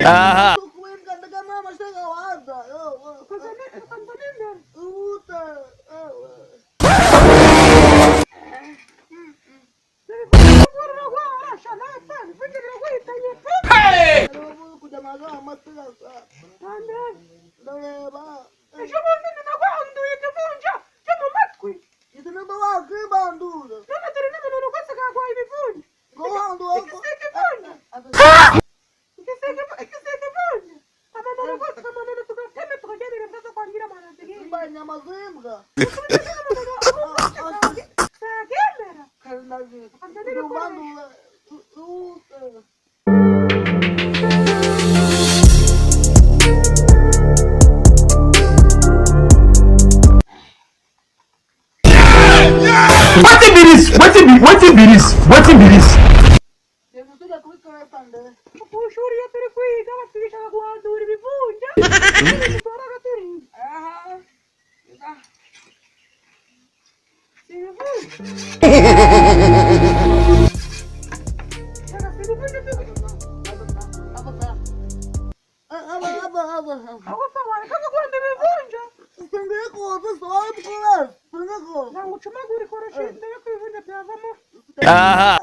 Aha. Wetin be this? Wetin be wetin be this? Wetin be this? Aha.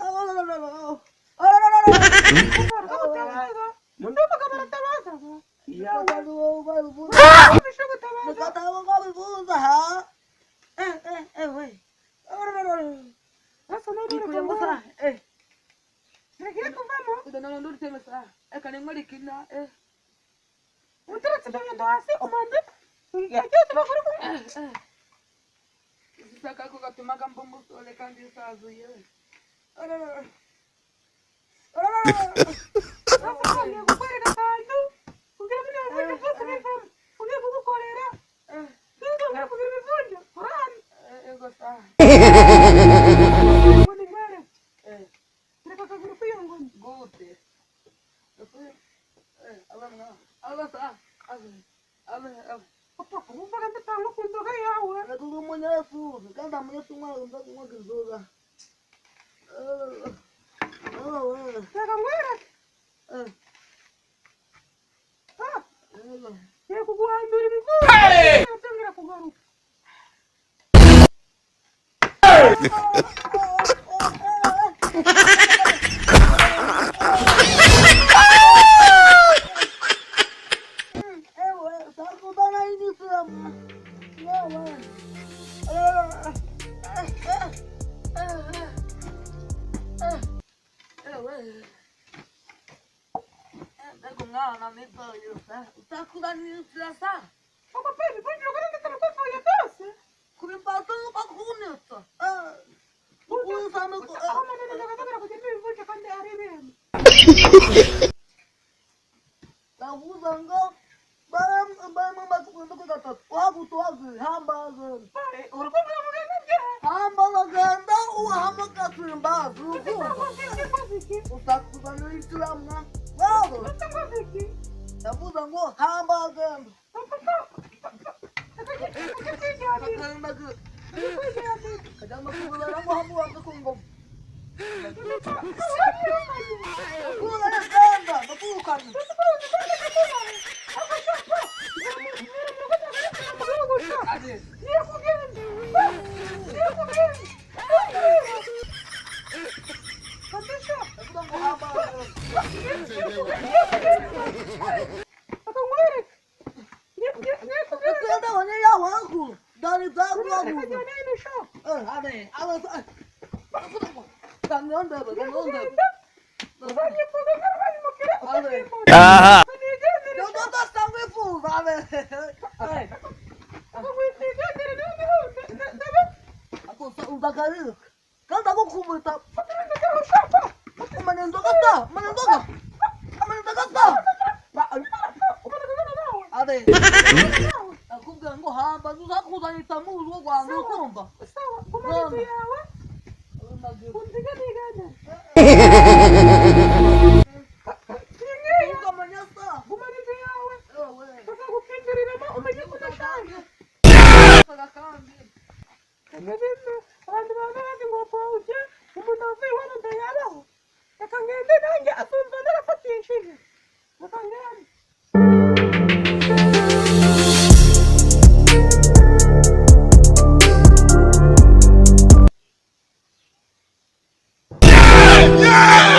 Aha.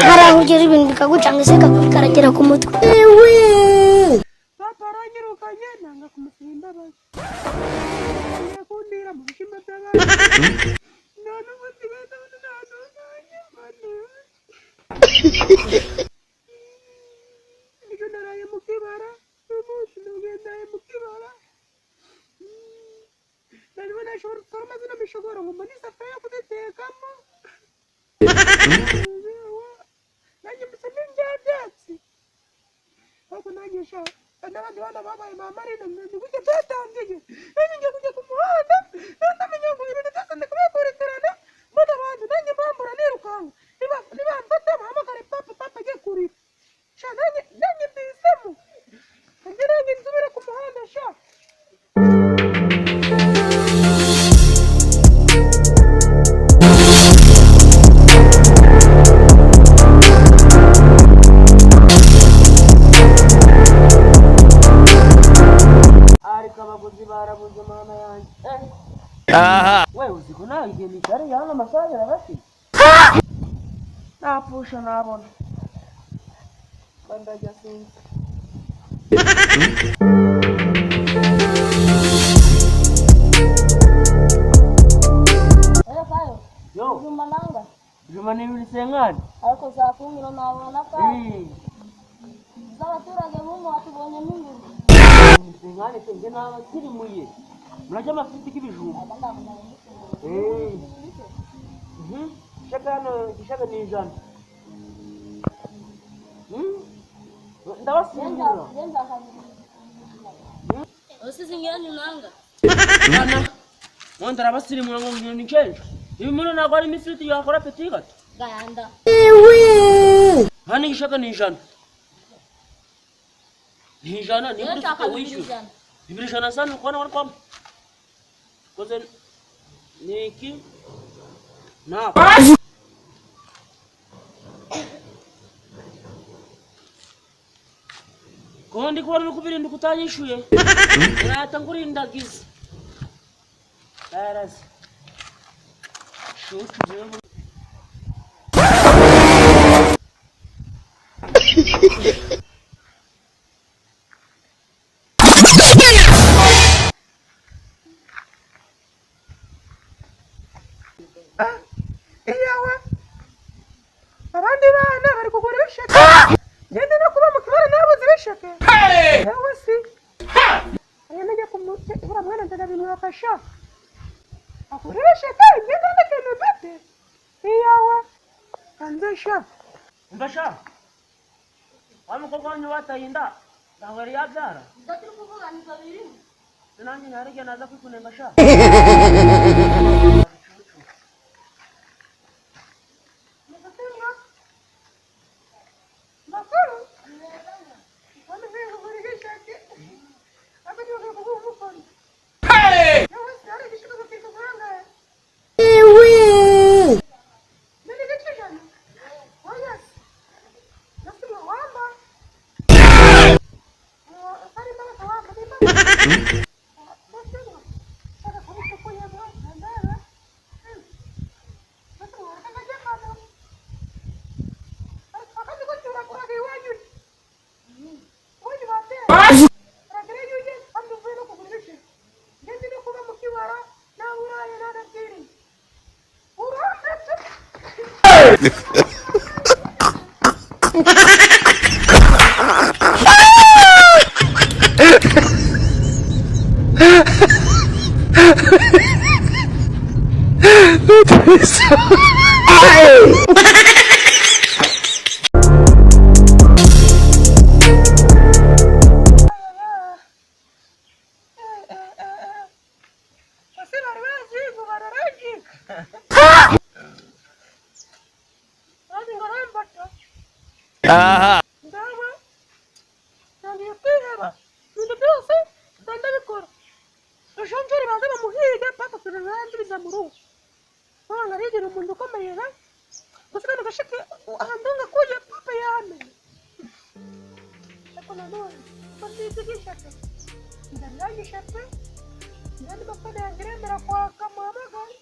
Hari aho ugera ibintu bikagucanga se bikakaragera ku mutwe. Papa aranyirukanye nanga kumusaba imbabazi. Agiye kundira mu bishyimbo by'abandi. None ubu nsigaye ndabona nta hantu nanyemana. Ejo naraye mu kibara, uyu munsi nongeye ndaye mu kibara. Nariwe nashobora gusoroma zino mishogoro ngo mbone isafuriya yo kuzitekamo. Nanjye mbese ni bya byatsi. Ariko nanjye sha n'abandi bana babaye ba marina ni gutya byatangiye. Nanjye ngiye kujya ku muhanda ndamenya ngo ibintu byose ndi kubikurikirana mbona abantu nanjye mbambura nirukanka nibamfata bahamagare papa papa agiye kurira sha nanjye nanjye mbisemo nanjye nanjye nsubire ku muhanda sha. Ariko abaguzi barabuze mana yanjye. Aha. We uzi ko nawe igihe nicareye hano amasaha arabashira napfusha nabona mba ndajya sinzi. Payo, Yo, juma nanga juma ni ibiri senkani. ariko saa kumi nabona kayo z'abaturage b'umu batubonyemo ingurube. Senkani se njye naba nkirimuye murajya amafiriti k'ibijumba. Eh. Shaka hano igishaka ni 100. Ndabasimbura. Usize ingeni nanga. Bana, wenda arabasirimura ngo ngino ni kenshi. Ibi muno ntabwo ari imifiriti yakora peti gato. Ganda. Hano igishaka ni 100. Ni 100 ni Iyo ufite nshaka bibiri wishyura. ijana. 200 sana ukubona wari kwamo. Koze ni iki? Nako. Ko ndi kubona uri kubirinda utanyishyuye. Urahita ngurindagiza. Barazi. Shucu jewe. Iyawe abandi bana bari kugura ibisheke ngende no kuba mu kibara nabuze ibisheke yawe si aya najya kumute uriya mwana ndabimwafasha agura ibisheke ngende n'ikintu mfite iyawe hanze sha. Umva sha. Wa mukobwa wanyu bataye inda ntabwo yari yabyara. Ibyo turi kuvuga ni ibyo birimo. Nanjye ntarigera naza kwikunenga sha. Makuru hano nkwiye kugura ibisheke ariko ntibagiye kuguha umukono yawe si hari igisheke kiri kugura angahe? Ni igice 100. Oya se nasigaye wamba ari imbaraga wamba ni imbaraga shaka kubikukuyemo ndebe Ese bari bazi ngo bararangika bazi ngo arambata. Aha. Ndawe ntangiye kwiheba ibintu byose ndabikora ejo baze bamuhige paka turangiza mu rugo ntabwo arigira umuntu ukomeye ra gusa kano gasheke ahantu ngakuye papa yamenye. Ariko nanone ko nzizigisha pe ndarangisha pe ndani bafana yanjye iremera kwaka muhamagare.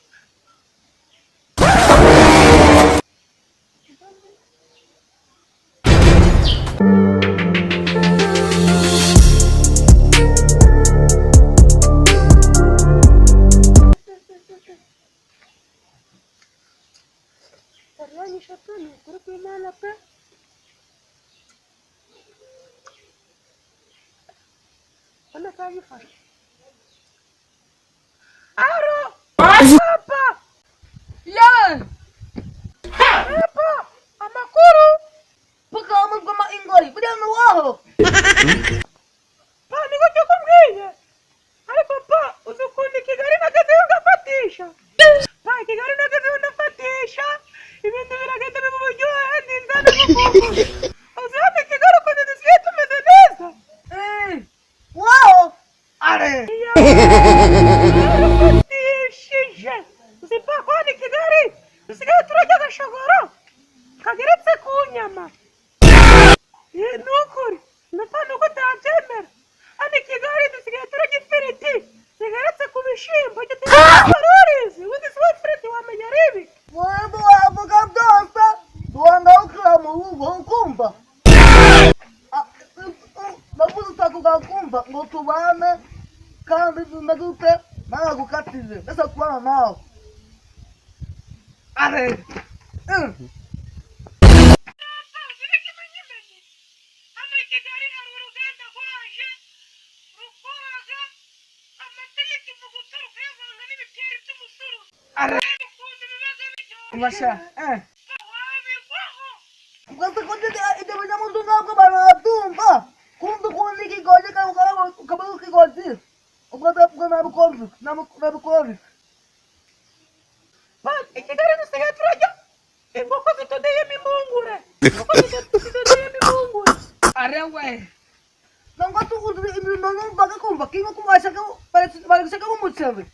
Yaranyishe pe ni ukuri kw'Imana pe. Urabona ko yagifashe. Aro! Papa! Yeah! Papa! Amakuru! Paka amugoma ingori buriya ni uwaho. Pa ni gutyo kumbwiye? Ariko pa uzi ukuntu i Kigali nagezeyo ngafatisha? Pa i Kigali nagezeyo ndafatisha, ibintu biragenda biba uburyohe n'inzara n'ubukungu. Uzi hano i Kigali ukuntu dusigaye tumeze neza? Waho! Are! Yarafatishije! Uzi pa ko hano i Kigali dusigaye turarya agashogoro kageretse ku nyama. Ni ukuri ndapfa ni uko utabyemera. Hano i Kigali dusigaye turarya ifiriti zigeretse ku bishyimbo. Wari urizi ubundi si wowe ifiriti wamenya ari ibi? Mwebwe wavuga byose duhangayikira mu rugo ukumva. Navuze utakuga kumva ngo tubane kandi tumeze naragukatije mbese kubana nawe. Are! Hano i Kigali hari uruganda rwaje rukoraga amata y'ikivuguto rukayavanga n'ibiteri by'umusuru. Are! Ukuntu bibaga biryoshye Ubasha! wabigwaho. Ubwo se ko ibyo binyamuzu ntabwo barabyumva kumva ukuntu ikigozi ukaba ikigozi ubwo ubwo nabikonje nabikonje. Pa i Kigali dusigaye turarya inkoko zitodeyemo impungure. Inkoko zitodeyemo impungure. Arewe! Nangwa tukuzi ibintu numvaga kumva kimwe kubashaka barashaka umuceri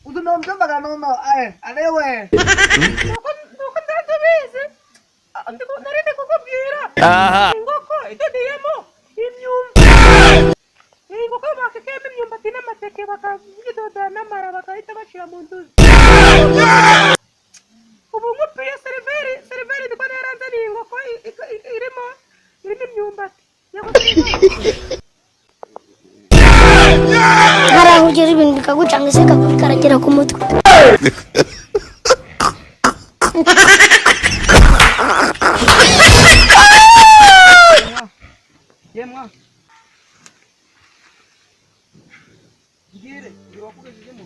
uzi numvaga nono arewe. Nuko nuko nsanzwe ubizi. Nari ndi kukubwira. Aha. Inkoko idodeyemo imyumbati. Inkoko bakekeyemo imyumbati n'amateke bakayidodora n'amara bagahita bashyira mu nzuzi. Ubu nkupiye seriveri seriveri ndiko yaranzaniye inkoko irimo imyumbati. Yego, Hari aho ugera ibintu bikagucanga se bikakaragera ku mutwe. Yemwa. Ngire, ngira wakugejeje mu.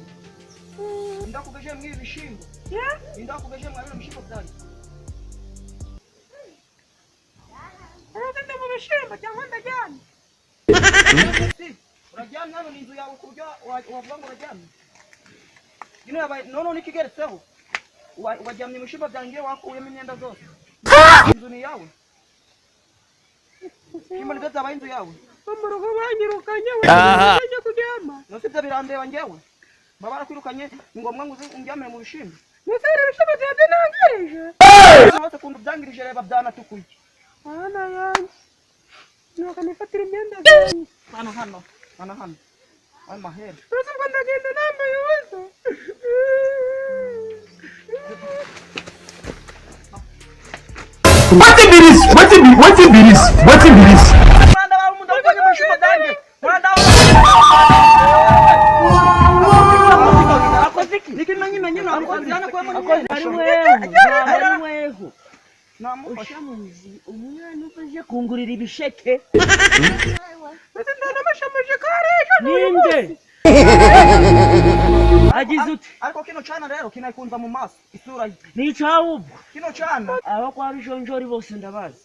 Ndakugejeje mw'ibi bishimbo. Yeah? Ndakugejeje mwa bino bishimbo byanjye. Uragenda mu bishyimbo cyangwa ndaryamye? Si, uraryamye hano ni inzu yawe ku buryo wavuga ngo uraryamye. Ino yabaye none nikigeretseho. Waryamye mu bishimbo byanjye wakuyemo imyenda zose. Inzu ni iyawe. Ibishyimbo nibyo byabaye inzu yawe. Bo mu rugo banyirukanye Aha. we njya kuryama. None ibyo birandeba njyewe. Baba barakwirukanye ni ngombwa ngo uze undyamire mu bishimbo. Mbese hari ibishyimbo byanjye nangirije? Hose ukuntu byangirije reba byanatukuye. Mana yanjye. Nuko nifatira imyenda zanjye. Hano hano. Hano hano. Ayo mahera. Uretse ubwo ndagenda nambaye ubusa. Wetin be this? Wetin be this? Wetin be this? Muranda wawe umuntu wakoze mu bishimbo byanjye. Muranda wawe. Akoze iki? Nikimenyimenyi nakoze yanakuyemo Ari weho, ntabwo ari weho. Namufashe. Ushamuzi umwana uvaje kungurira ibisheke. Mbese ndanamashamuje ko hari ejo n'uyu Ninde? munsi. Agize ute? Ariko kino cana rero kinakunza mu maso isura ye. Ni icawubwo. Kino cana. Aba kwa Rujonjori bose ndabazi.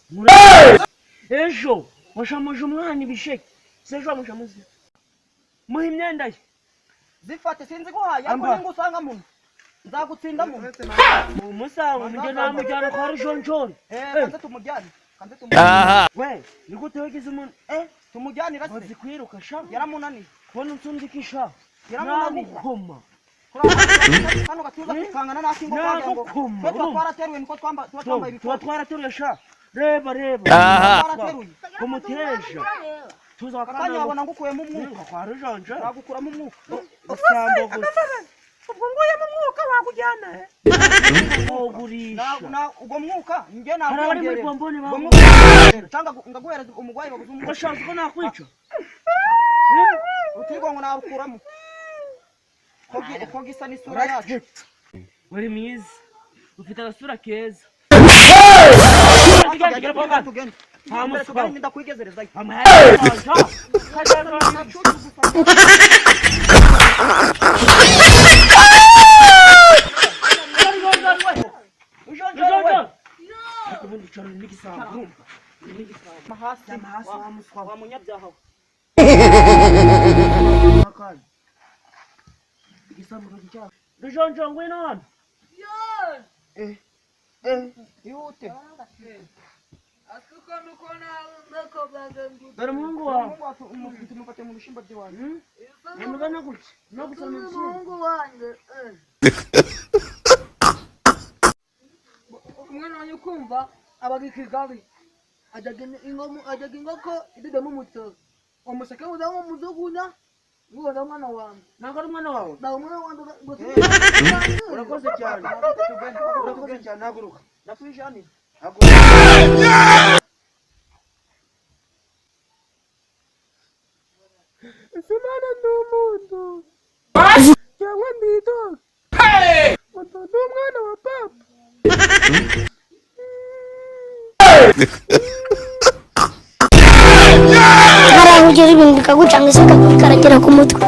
Ejo washamuje umwana ibisheke. Se ejo wamushamuze. Muha imyenda ye. Zifate sinzi guhaye ariko Amba. ninga usanga muntu. Nzagutsinda muntu. Umusango mujye namujyana kwa Rujonjori. Kanze tumujyane. Kanze tumujyane. Aha. We, ni gute wagize umuntu? Tumujyanira se. Bazi kwiruka sha. Yaramunaniye. Kubona unsundikisha. Yaramunaniye. Nagukoma. Kano gatuza kangana n'akingo kwagira ngo Nagukoma. twe tuba twarateruye niko twamba tuba twambaye Tuba ibikote. twarateruye sha. Reba reba. Aha. Barateruye. Kumuteja. Tuza Akanya wabona ngukuyemo umwuka. Kwa rujanja. Nagukuramo umwuka. Isambo gusa. Ubwo nguyemo umwuka wakujyana he? Wogurisha. Na ubwo mwuka njye Hari abari muri nakwongerera. bomboni Ubwo bawe. mwuka cyangwa ngaguhereza umugwayi babuze umwuka. Urashaka ko nakwica? Utirwa ngo narukuramo. Ko gisa n'isura yacu. Uri mwiza. Ufite agasura keza. Tugende. Nta muswa. Tugende ndakwigezerezayo. Hasi wa munyabyaha we. Rujonjo ngwino hano. Ihute. Dore umuhungu wawe. Umuhungu wacu tumufate mu bishimbo by'iwanyu. Nimugana gutya. No gusoma ibishyimbo. Umuhungu wanjye umwana wanjye kumva abaga i Kigali ajyaga ajyaga inkoko idodamo umuceri umuseke uza nk'umujugunya ngo umwana wanjye. Ntabwo ari umwana wawe. Ntabwo umwana wanjye ngo Urakoze cyane. Urakoze cyane, haguruka. Ndakwijanira. Ese mana ndi umuntu cyangwa ndi idoga? Ngo ndi umwana wa papa. Hari aho ugera ibintu bikagucanga se bikaragera ku mutwe.